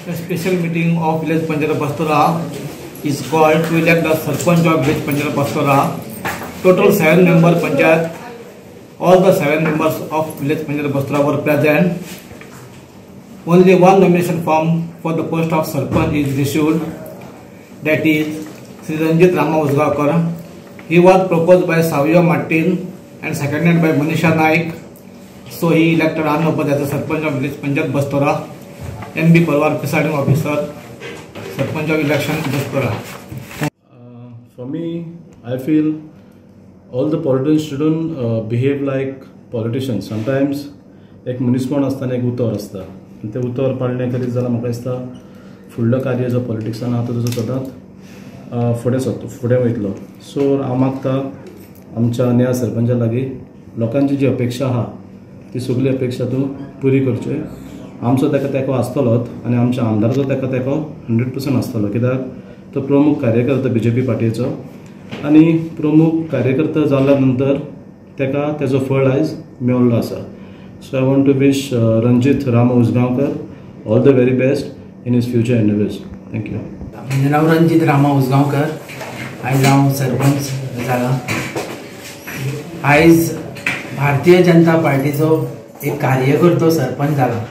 A special meeting of village Panchayat Bastora is called to elect the Sarpanch of village Panchayat Bastora. Total 7 member Panchayat, all the 7 members of village Panchayat Bastora were present. Only one nomination form for the post of Sarpanch is issued, that is Sri Ranjit Rama Usgaonkar. He was proposed by Savio Martin and seconded by Manisha Naik. So he elected unopposed as the Sarpanch of village Panchayat Bastora. M.B. Parwar, presiding officer, Sarpanch of election Bastora. For me, I feel all the politicians shouldn't behave like politicians. Sometimes एक मनीसपण आसता आनी एक उतर आसता आनी तें उतर पाळणें करीत जाल्यार म्हाका दिसता फुडलो कार्य जो पॉलिटिक्सान आहा तो तुजो सदांच फुडें सरता, फुडें वयतलो. सो हांव मागता आमच्या न्या सरपंचा लागीं लोकांची जी अपेक्षा आहा ती सगळी अपेक्षा तूं पुरी करची. आमचो ताका तेंको आसतलोच आनी आमच्या आमदाराचो ताका तेंको 100% आसतलो, कित्याक तो प्रमुख कार्यकर्ता बीजेपी पार्टीचो आनी प्रमुख कार्यकर्ता जाल्या नंतर ताका तेजो फळ आयज मेळिल्लो आसा. So I want to wish Ranjit Ram Usgaonkar all the very best in his future endeavours. Thank you. म्हजें नांव रंजीत रामा उसगांवकर. आयज हांव सरपंच जाला. आयज भारतीय जनता पार्टीचो एक कार्यकर्तो सरपंच जाला.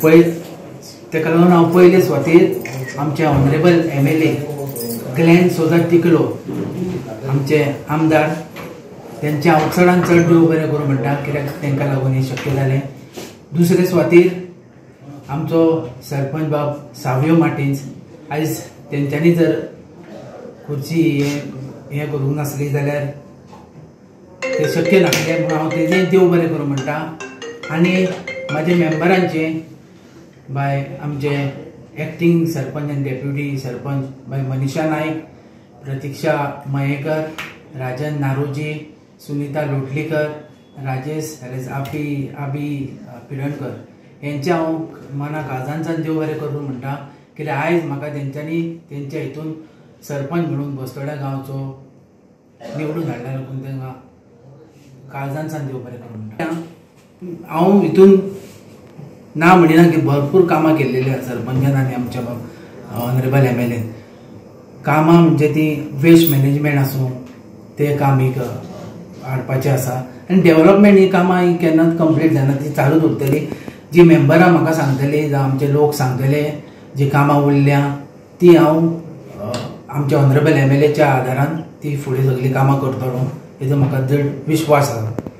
ताका लागून हांव पयले सुवातेर आमचे honourable MLA Glenn Souza Tiklo आमचे आमदार तेंचे हांव चडान चड देव बरें करूं म्हणटा, कित्याक तांकां लागून हें शक्य जालें. दुसरे सुवातेर आमचो सरपंच बाब सावियो मार्टिन्स, आयज तेंच्यांनी जर खुर्ची हें करूंक नासली जाल्यार तें शक्य नासलें, म्हणून हांव तेजें देव बरें करूं म्हणटा. आनी म्हाजे मेंबरांचें बाय आमचे एक्टींग सरपंच आनी डेप्युटी सरपंच बाय मनीषा नायक, प्रतीक्षा मयेकर, राजन नारोजी, सुनीता लोटलीकर, राजेश आबी पिळणकर हेंचे हांव मना काळजांतल्यान देव बरें करूं म्हणटा, कित्याक आयज म्हाका तेंच्यांनी तेंच्या हितून सरपंच म्हणून बस्तोड्या गांवचो निवडून हाडला लागून तांकां काळजांतल्यान देव बरें करूं म्हणटा. हांव हितून ना म्हणिना की भरपूर कामां केल्लेली आसा सरपंचान आनी आमच्या ऑनरेबल MLA. कामां म्हणजे ती वेस्ट मॅनेजमेंट आसूं तें काम एक हाडपाचें आसा आनी डेवलपमेंट ही कामां ही केन्नाच कंप्लीट जायना, ती चालूच उरतली. जी मेंबरां म्हाका सांगतली जावं आमचे लोक सांगतले जी कामां उरल्या ती हांव आमच्या ऑनरेबल MLAच्या आदारान ती फुडें सगळीं कामां करतलो हेजो म्हाका दृढ विश्वास आसा.